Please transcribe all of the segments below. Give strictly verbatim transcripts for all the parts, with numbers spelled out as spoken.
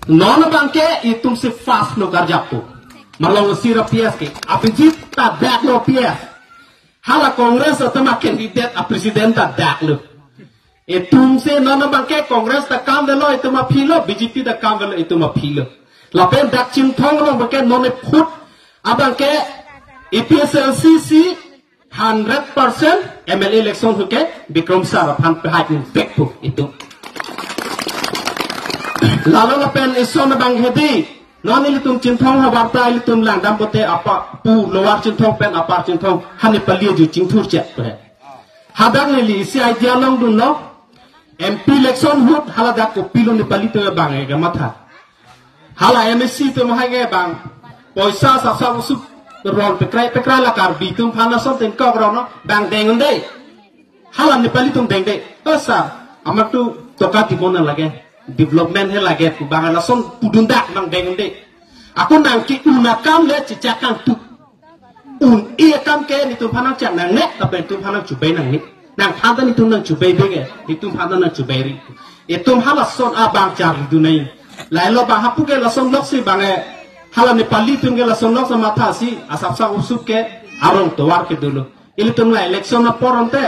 Non abangke itum si fast lo karjappo. Malong sira P S ke. Abhijit ta dak lo P S. Hala Congress atum a-candidate a-president ta dak lo. Itum si non abangke Congress ta kam avelo itum aphi lo, B J P ta kam avelo itum aphi lo. Lapen dak Chinthong along abangke non ephut abangke A P H L C si hundred percent M L A election ahut ke Bikram sir aphan pehai vekpo itum. Lalo lapen ison abang hedi, non ilitum Chinthong havar ta ilitum langdam pote apa pu Lower Chinthong pen Upper Chinthong ha Nepali ajo chingthur chek pe. Hadak neli isi idea longdunlo, M P election ahut hala dak kopilo Nepali atum abang ke matha. Hala M A C atum hai ke bang poisa sapsap usup ron pekrai pekrai la Karbi atum aphan lason tin kok ron no bang deng un-e. Hala Nepali atum deng un-e. O sir, amat tu toka dibona lage. Development he lage pu bang lason pudun dak bang deng un-e. Ako nangke-un akam le chechak kangtup. Un-e akam ke netum aphan nangchak nangne, tapi netum aphan nangchubei nangne. Nangphan ta netum nangchubei bege, netum aphan ta nangchubei ri. Itum halason abang charlidun nai. Lahelo bang hapu ke lason lok si bang e. Hala Nepali atum ke lason lok si matha si, asapsap usup ke arong tovar ke dolo. Ilitum la election apor ante.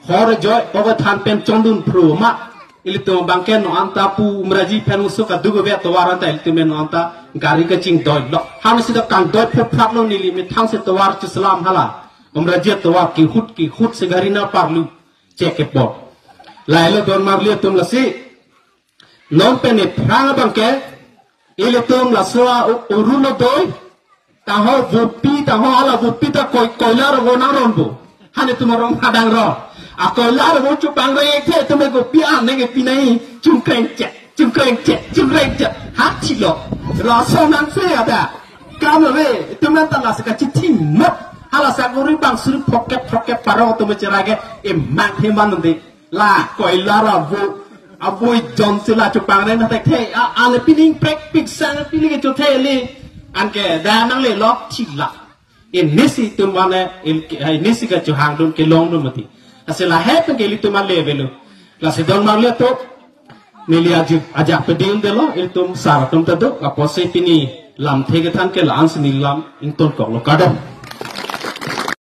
Hor joi, kogo than pen chondun phru ma. Ilitum abangke non anta pu Umraji pen usu kaduk ave tovar anta ilitum non anta gari kachingdoi lo. Hana sida kangdoi phophat lo neli methang si tovar chiselam hala. Umraji tovar kihut kihut si gari nangparlu. Chek kepo. Lahelo don marli atum lasi. Non pen ephrang abangke, ilitum laso a-, Orunodoi, taho vopi, taho hala vopi ta koi, koilar vo nangronpo. Hane tum arong hadang ro. A koilar vo chupang re ek the, tum ek vopi an neke pinai, chungkreng chek, chungkreng chek, chungkreng chek. Hat chilo. Laso nang se ada. Kam ave, tum nang ta lasi kachithi mot. Hala sagori bang suri phokep, phokep paro tum cherage, emang heman nande. La koilar avo, avo ijon si la chupang reng na thekthe, a, ane pining prek pik sang pining chothe li. Anke da nanglelo thila. Inisi tum mane, in, inisi kachohangdun kelongdun mati. Lasi lahei pen ke ilitum ale avelo. Lasi don marli atum, neli ajak, ajak peding delo, ilitum sar atum ta do, apotsi pini lamthe kethan ke la-an si neli lam ingtonkoklo kardom.